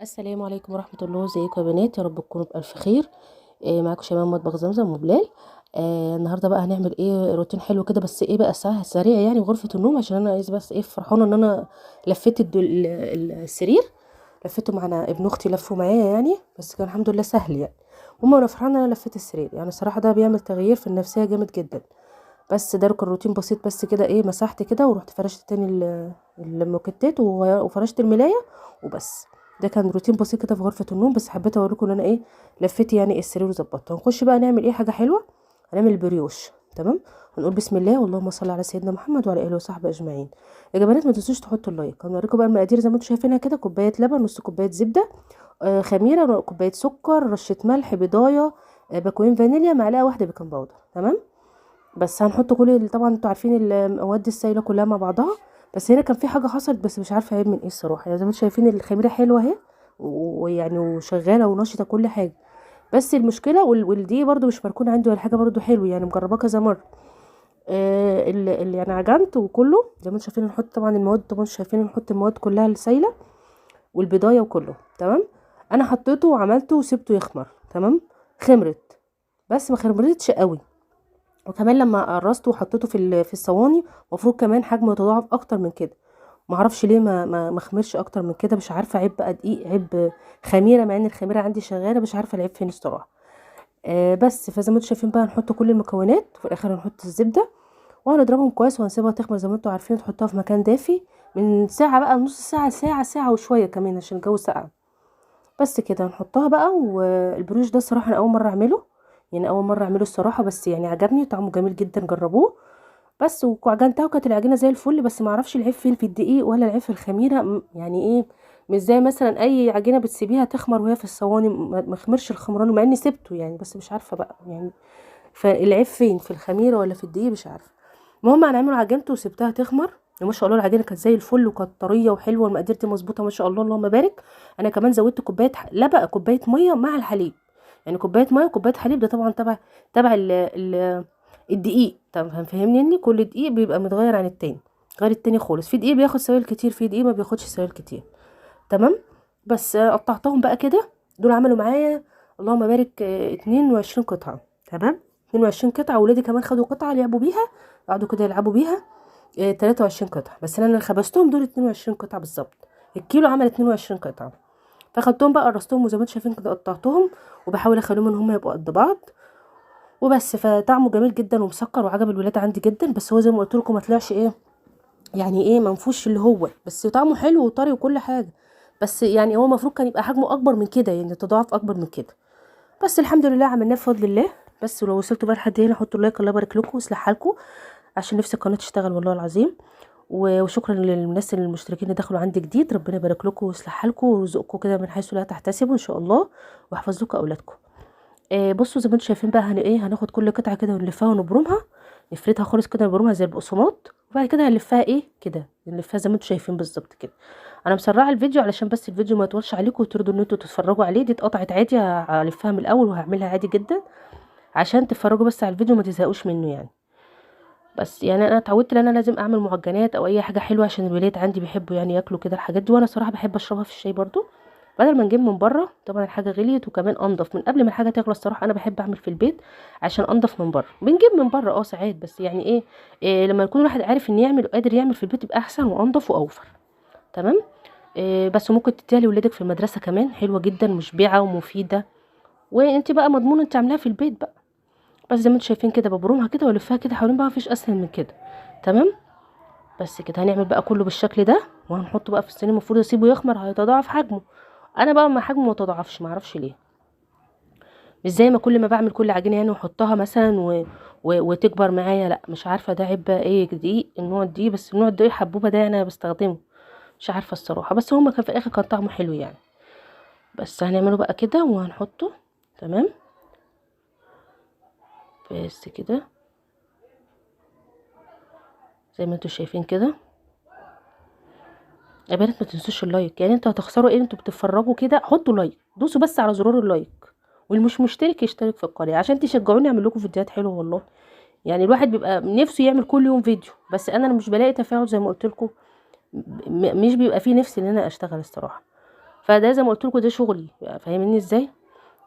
السلام عليكم ورحمة الله. ازيكم يا بنات؟ يا رب تكونوا بألف خير. إيه معاكم شباب مطبخ زمزم وبلال. النهارده بقى هنعمل ايه؟ روتين حلو كده، بس ايه بقى الساعة سريع يعني، غرفة النوم، عشان انا عايزه بس ايه، فرحانة ان انا لفيت السرير، لفيته معانا ابن اختي لفه معايا يعني، بس كان الحمد لله سهل يعني. المهم انا فرحانة ان انا لفيت السرير يعني، الصراحة ده بيعمل تغيير في النفسية جامد جدا. بس ده كان روتين بسيط بس كده، ايه مسحت كده ورحت فرشت تاني الموكيتات وفرشت الملايه وبس. ده كان روتين بسيط كده في غرفة النوم، بس حبيت اوريكم ان انا ايه لفيت يعني السرير وظبطته. هنخش بقى نعمل ايه حاجة حلوة، هنعمل البريوش. تمام، هنقول بسم الله واللهم صل على سيدنا محمد وعلى اله وصحبه اجمعين. يا بنات ما تنسوش تحطوا ال like. هنوريكم بقى المقادير زي ما انتم شايفينها كده: كوباية لبن، نص كوباية زبدة، خميره، كوباية سكر، رشه ملح، بيضايه، باكوين فانيليا، معلقه واحدة baking powder. تمام، بس هنحط كل، طبعا انتوا عارفين المواد السائلة كلها مع بعضها. بس هنا كان في حاجة حصلت بس مش عارفه عيب من ايه الصراحة، يعني زي ما انتم شايفين الخميره حلوة اهي ويعني وشغالة ونشطه كل حاجة، بس المشكلة والدقيق برده مش مركون عندي ولا حاجة، برده حلو يعني، مجرباه كذا مرة. اللي يعني عجنت وكله زي ما انتم شايفين. نحط طبعا المواد، طبعا شايفين نحط المواد كلها السايله والبضايه وكله. تمام، انا حطيته وعملته وسبته يخمر. تمام، خمرت بس ما خمرتش قوي، وكمان لما قرصته وحطيته في الصواني المفروض كمان حجمه يتضاعف اكتر من كده، ما اعرفش ليه ما خمرش اكتر من كده، مش عارفه عيب بقى دقيق، عيب خميره، مع ان الخميره عندي شغالة، مش عارفه العيب فين الصراحة. بس فزي ما انتم شايفين بقى هنحط كل المكونات، وفي الاخر هنحط الزبدة وهنضربهم كويس وهنسيبها تخمر زي ما انتم عارفين، تحطوها في مكان دافي من ساعة بقى، نص ساعة، ساعة، ساعة وشوية كمان عشان الجو ساقع. بس كده هنحطها بقى. والبروش ده الصراحة انا اول مرة اعمله، يعني اول مرة اعمله الصراحة، بس يعني عجبني طعمه جميل جدا، جربوه. بس وعجنتها وكانت العجينة زي الفل، بس ما اعرفش العيب فين، في الدقيق ولا العيب في الخميره، يعني ايه، مش زي مثلا اي عجينه بتسيبيها تخمر وهي في الصواني ما خمرش الخمران، مع اني سبته يعني، بس مش عارفه بقى يعني فالعيب فين، في الخميره ولا في الدقيق، مش عارفه. المهم هنعمل عجينته وسبتها تخمر، وما شاء الله العجينة كانت زي الفل وكانت طرية وحلوه، والمقادير دي مظبوطة ما شاء الله اللهم بارك. انا كمان زودت كوباية لبن، كوباية مية مع الحليب، يعني كوباية مية وكوبايه حليب، ده طبعا تبع الدقيق. طب فاهمني ان كل دقيق بيبقى متغير عن التاني، غير التاني خالص، في دقيق بياخد سوائل كتير، في دقيق ما بياخدش سوائل كتير. تمام، بس قطعتهم بقى كده، دول عملوا معايا اللهم بارك 22 قطعه. تمام، 22 قطعه، ولادي كمان خدوا قطعه لعبوا بيها، قعدوا كده يلعبوا بيها، 23 قطعه، بس انا اللي خبزتهم دول 22 قطعه بالظبط، الكيلو عمل 22 قطعه. فاخدتهم بقى قرصتهم وزي ما انتم شايفين كده قطعتهم، وبحاول اخليهم ان هم يبقوا قد بعض وبس. فطعمه جميل جدا ومسكر وعجب الولاد عندي جدا، بس هو زي ما قلت لكم ما طلعش ايه يعني ايه منفوش اللي هو، بس طعمه حلو وطري وكل حاجة، بس يعني هو المفروض كان يبقى حجمه اكبر من كده، يعني تضاعف اكبر من كده، بس الحمد لله عملناه بفضل الله. بس ولو وصلتوا بقى لحد هنا حطوا like، الله يبارك لكم ويصلح حالكم، عشان نفسي القناة تشتغل والله العظيم. وشكرا للناس المشتركين اللي دخلوا عندي جديد، ربنا يبارك لكم ويصلح حالكم ويرزقكم كده من حيث لا تحتسبوا ان شاء الله، ويحفظ لكم اولادكم. بصوا زي ما انتم شايفين بقى ايه، هناخد كل قطعه كده ونلفها ونبرمها، نفردها خالص كده نبرمها زي البقسماط، وبعد كده هنلفها ايه كده، نلفها زي ما انتم شايفين بالظبط كده. انا مسرعة الفيديو علشان بس الفيديو ما يطولش عليكم وترضوا ان انتوا تتفرجوا عليه. دي اتقطعت عادي، هلفها من الاول وهعملها عادي جدا عشان تتفرجوا بس على الفيديو وما تزهقوش منه يعني. بس يعني انا اتعودت ان انا لازم اعمل معجنات او اي حاجة حلوة عشان الولاد عندي بيحبوا يعني ياكلوا كده الحاجات دي، وانا صراحة بحب اشربها في الشاي برضو بدل ما نجيب من بره. طبعا الحاجة غليت وكمان انضف من قبل ما الحاجة تغلى الصراحة، انا بحب اعمل في البيت عشان انضف من بره. بنجيب من بره ساعات، بس يعني ايه لما يكون الواحد عارف ان يعمل وقادر يعمل في البيت يبقى احسن وانضف واوفر. تمام، بس ممكن تديها لولادك في المدرسة كمان، حلوة جدا مشبعة ومفيدة، وانت بقى مضمونه انت عاملاها في البيت بقى. بس زي ما انتم شايفين كده ببرمها كده والفها كده حوالين بقى، مفيش اسهل من كده. تمام، بس كده هنعمل بقى كله بالشكل ده، وهنحطه بقى في الصينية. المفروض اسيبه يخمر هيتضاعف حجمه، انا بقى ما حجمه ما تضاعفش، ما اعرفش ليه، مش زي ما كل ما بعمل كل عجينه يعني واحطها مثلا وتكبر معايا، لا مش عارفه ده عيب بقى ايه، دقيق النوع دي، بس النوع الدقيق حبوبه ده انا بستخدمه مش عارفه الصراحة، بس هما كان في الاخر كان طعمه حلو يعني. بس هنعمله بقى كده وهنحطه. تمام، بس كده زي ما انتوا شايفين كده. يا بنات ما تنسوش ال like، يعني انتوا هتخسروا ايه؟ انتوا بتتفرجوا كده، حطوا like، دوسوا بس على زرار ال like، واللي مش مشترك يشترك في القناة عشان تشجعوني اعمل لكم فيديوهات حلوة والله. يعني الواحد بيبقى نفسه يعمل كل يوم فيديو، بس انا مش بلاقي تفاعل زي ما قلت لكم، مش بيبقى فيه نفسي ان انا اشتغل الصراحة. فده زي ما قلت لكم ده شغلي، فاهميني ازاي؟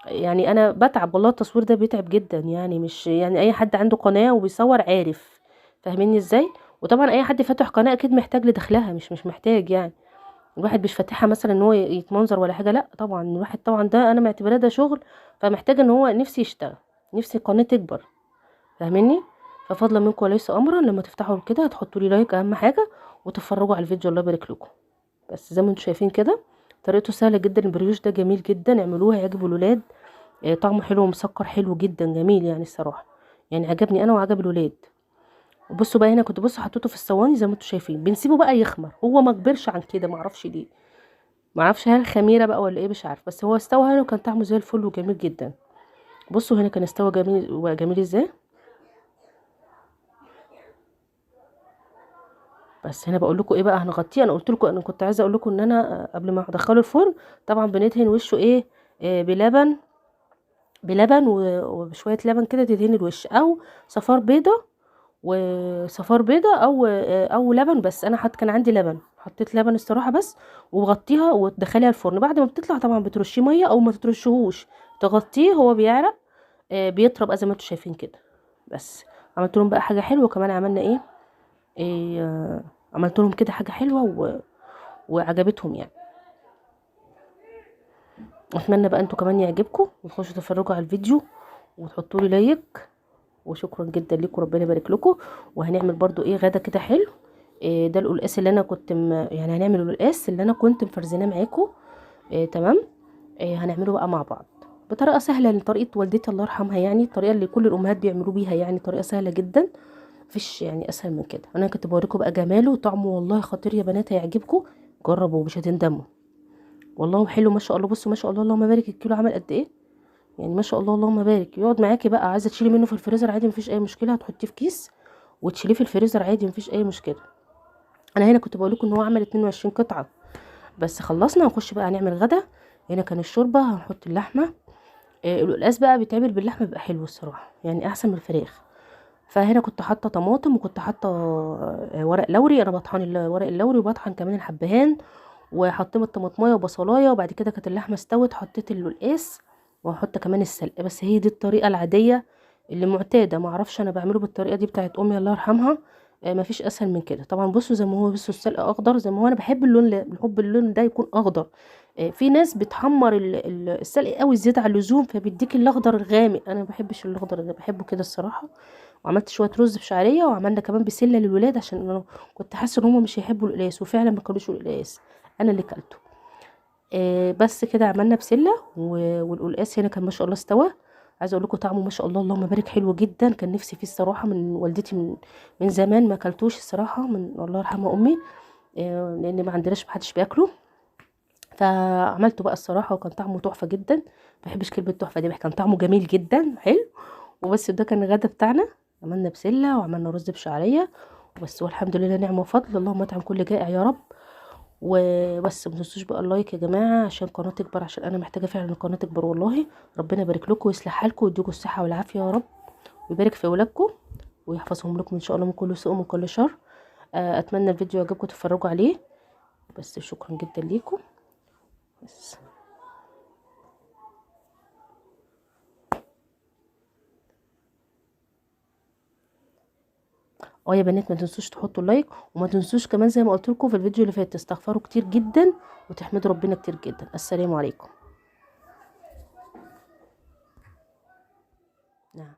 يعني انا بتعب والله، التصوير ده بيتعب جدا يعني، مش يعني اي حد عنده قناة وبيصور عارف، فاهميني ازاي؟ وطبعا اي حد فاتح قناة اكيد محتاج لدخلها، مش محتاج يعني، الواحد مش فاتحها مثلا ان هو يتمنظر ولا حاجة، لا طبعا الواحد طبعا ده انا معتبراه ده شغل، فمحتاج ان هو نفسي يشتغل، نفسي القناة تكبر، فاهميني؟ ففضلا منكم وليس امرا، لما تفتحوا كده هتحطوا لي like اهم حاجة، وتتفرجوا على الفيديو، الله يبارك لكم. بس زي ما انتم شايفين كده طريقته سهلة جدا، البريوش ده جميل جدا، اعملوه هيعجب الولاد، طعمه حلو ومسكر حلو جدا جميل يعني الصراحة، يعني عجبني انا وعجب الولاد. وبصوا بقى هنا كنت بصوا حطيته في الصواني زي ما انتم شايفين، بنسيبه بقى يخمر، هو ما كبرش عن كده، ما اعرفش ليه، ما اعرفش هل خميره بقى ولا ايه مش عارفه، بس هو استوى هنا وكان طعمه زي الفل وجميل جدا. بصوا هنا كان استوى جميل وجميل ازاي. بس هنا بقول لكم ايه بقى، هنغطيه. انا قلت لكم، انا كنت عايزه اقول لكم ان انا قبل ما ادخله الفرن طبعا بندهن وشه ايه، بلبن وبشويه لبن كده تدهن الوش، او صفار بيضة وصفار بيضة او لبن. بس انا حط كان عندي لبن، حطيت لبن الصراحة بس، وغطيها وتدخليها الفرن. بعد ما بتطلع طبعا بترشيه مية او ما تترشيهوش، تغطيه، هو بيعرق، بيطرب زي ما انتم شايفين كده. بس عملت لهم بقى حاجة حلوة كمان، عملنا ايه، عملت لهم كده حاجة حلوة وعجبتهم يعني. اتمنى بقى انتوا كمان يعجبكم وتخشوا تتفرجوا على الفيديو وتحطوا لي like، وشكرا جدا لكم، ربنا يبارك لكم. وهنعمل برضو ايه غدا كده حلو، إيه ده القلقاس اللي انا كنت يعني هنعمل القلقاس اللي انا كنت مفرزناه معاكم، إيه تمام. إيه هنعمله بقى مع بعض بطريقة سهلة، لطريقه والدتي الله يرحمها، يعني الطريقة اللي كل الامهات بيعملوا بيها، يعني طريقه سهلة جدا، مفيش يعني اسهل من كده. انا كنت بوريكم بقى جماله وطعمه، والله خطير يا بنات، هيعجبكم، جربوا مش هتندموا والله، حلو ما شاء الله. بصوا ما شاء الله اللهم بارك، الكيلو عمل قد ايه يعني، ما شاء الله اللهم بارك. يقعد معاكي بقى، عايزه تشيلي منه في الفريزر عادي مفيش اي مشكلة، هتحطيه في كيس وتشيليه في الفريزر عادي مفيش اي مشكلة. انا هنا كنت بقول لكم ان هو عمل 22 قطعه بس. خلصنا ونخش بقى نعمل غدا. هنا كان الشوربة، هنحط اللحمة. القلقاس بقى بيتعمل باللحمه بيبقى حلو الصراحة، يعني احسن من الفراخ. فهنا كنت حاطه طماطم، وكنت حاطه ورق لوري، انا بطحن ورق اللوري، وبطحن كمان الحبهان، وحطيت الطماطمايه وبصلايه. وبعد كده كانت اللحمة استوت، حطيت القلقاس، وهحط كمان السلق. بس هي دي الطريقة العادية اللي معتادة، ما اعرفش انا بعمله بالطريقة دي بتاعت امي الله يرحمها، ما فيش اسهل من كده. طبعا بصوا زي ما هو، بصوا السلق اخضر زي ما هو، انا بحب اللون، بحب اللون ده يكون اخضر. في ناس بتحمر السلق قوي زيادة عن اللزوم، فبيديك الاخضر الغامق، انا ما بحبش الاخضر ده، بحبه كده الصراحة. وعملت شوية رز بشعريه، وعملنا كمان بسلة للولاد، عشان انا كنت حاسه ان هم مش هيحبوا القلاس، وفعلا ما كلوش القلاس، انا اللي كلته. بس كده عملنا بسلة والقلقاس هنا كان ما شاء الله استوى. عايزه اقول لكم طعمه ما شاء الله اللهم بارك حلو جدا، كان نفسي فيه الصراحة من والدتي من زمان ما اكلتوش الصراحة، من الله يرحمها امي، لان ما عندناش محدش بياكله، فعملته بقى الصراحة وكان طعمه تحفة جدا. ما بحبش كلمة تحفة دي، كان طعمه جميل جدا حلو. وبس ده كان الغدا بتاعنا، عملنا بسلة وعملنا رز بشعريه وبس، والحمد لله نعمه وفضل، اللهم اطعم كل جائع يا رب. وبس ما تنسوش بقى ال like يا جماعة عشان القناة تكبر، عشان انا محتاجه فعلا القناة تكبر والله. ربنا يبارك لكم ويصلح حالكم ويديكم الصحة والعافية يا رب، ويبارك في اولادكم ويحفظهم لكم ان شاء الله من كل سوء ومن كل شر. اتمنى الفيديو يعجبكم تتفرجوا عليه. بس شكرا جدا ليكم. بس يا بنات ما تنسوش تحطوا like، وما تنسوش كمان زي ما قلت لكم في الفيديو اللي فات تستغفروا كتير جدا وتحمدوا ربنا كتير جدا. السلام عليكم. نعم.